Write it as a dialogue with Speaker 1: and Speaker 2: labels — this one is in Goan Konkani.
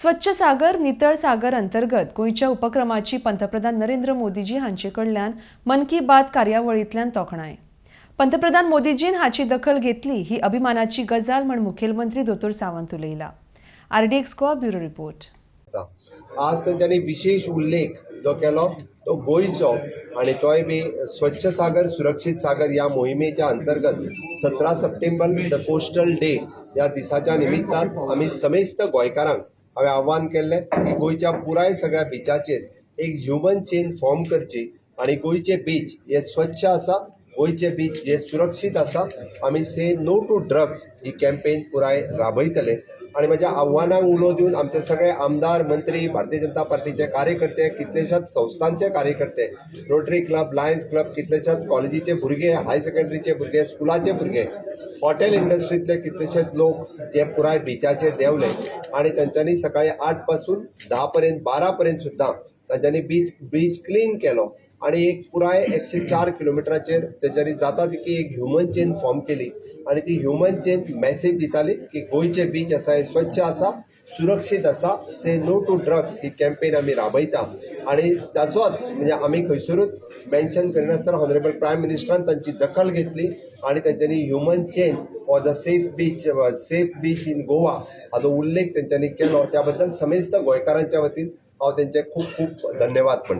Speaker 1: स्वच्छ सागर नितळ सागर अंतर्गत गोंयच्या उपक्रमाची पंतप्रधान नरेंद्र मोदीजी हांचे कडल्यान मन की बात कार्यावळींतल्यान तोखणाय. पंतप्रधान मोदीजीन हाची दखल घेतली ही अभिमानाची गजाल म्हण मुखेलमंत्री दोतोर सावंत उलयला. RDX Goa, bureau report.
Speaker 2: आज तेंच्यांनी विशेश उल्लेख जो केलो तो गोंयचो आनी तोय बी स्वच्छ सागर सुरक्षीत सागर ह्या मोहिमेच्या अंतर्गत 17 सप्टेंबर the coastal day ह्या दिसाच्या निमित्तान आमी समेस्त गोंयकारांक हांवें आव्हान केल्लें की गोंयच्या पुराय सगळ्या बिचाचेर एक ह्युमन चेन फॉर्म करची आनी गोंयचे बीच हे स्वच्छ आसा, गोंयचे बीच हे सुरक्षीत आसा, आमी say no to drugs he campaign पुराय राबयतले. आनी म्हज्या आव्हानाक उलो दिवन आमचे सगळे आमदार, मंत्री, भारतीय जनता पार्टीचे कार्यकर्ते, कितलेशाच संस्थांचे कार्यकर्ते, रोटरी क्लब, लायन्स क्लब, कितलेशाच कॉलेजीचे भुरगे, हायर सेकंडरीचे भुरगे, स्कुलाचे भुरगे, हॉटेल इंडस्ट्रींतले कितलेशेच लोक जे पुराय बिचाचेर देंवले आनी तांच्यांनी सकाळी 8 पासून 10 पर्यंत, 12 पर्यंत सुद्दां तांच्यांनी बीच क्लीन केलो आनी एक पुराय 104 किलोमिटराचेर तेंच्यांनी जाता तितकी एक ह्युमन चेन फॉर्म केली आनी ती ह्युमन चेन मॅसेज दिताली की गोंयचे बीच आसा हे स्वच्छ आसा, सुरक्षीत आसा, say no to drugs he campaign आमी राबयता. आनी ताचोच म्हणजे आमी खंयसरूच मेन्शन करिनासतना ऑनरेबल प्रायम मिनिस्टरान तांची दखल घेतली आनी तेंच्यांनी human chain for the safe beach in Goa हाचो उल्लेख तेंच्यांनी केलो. त्या बद्दल समेस्त गोंयकारांच्या वतीन हांव तेंचे खूब खूब धन्यवाद म्हणटा.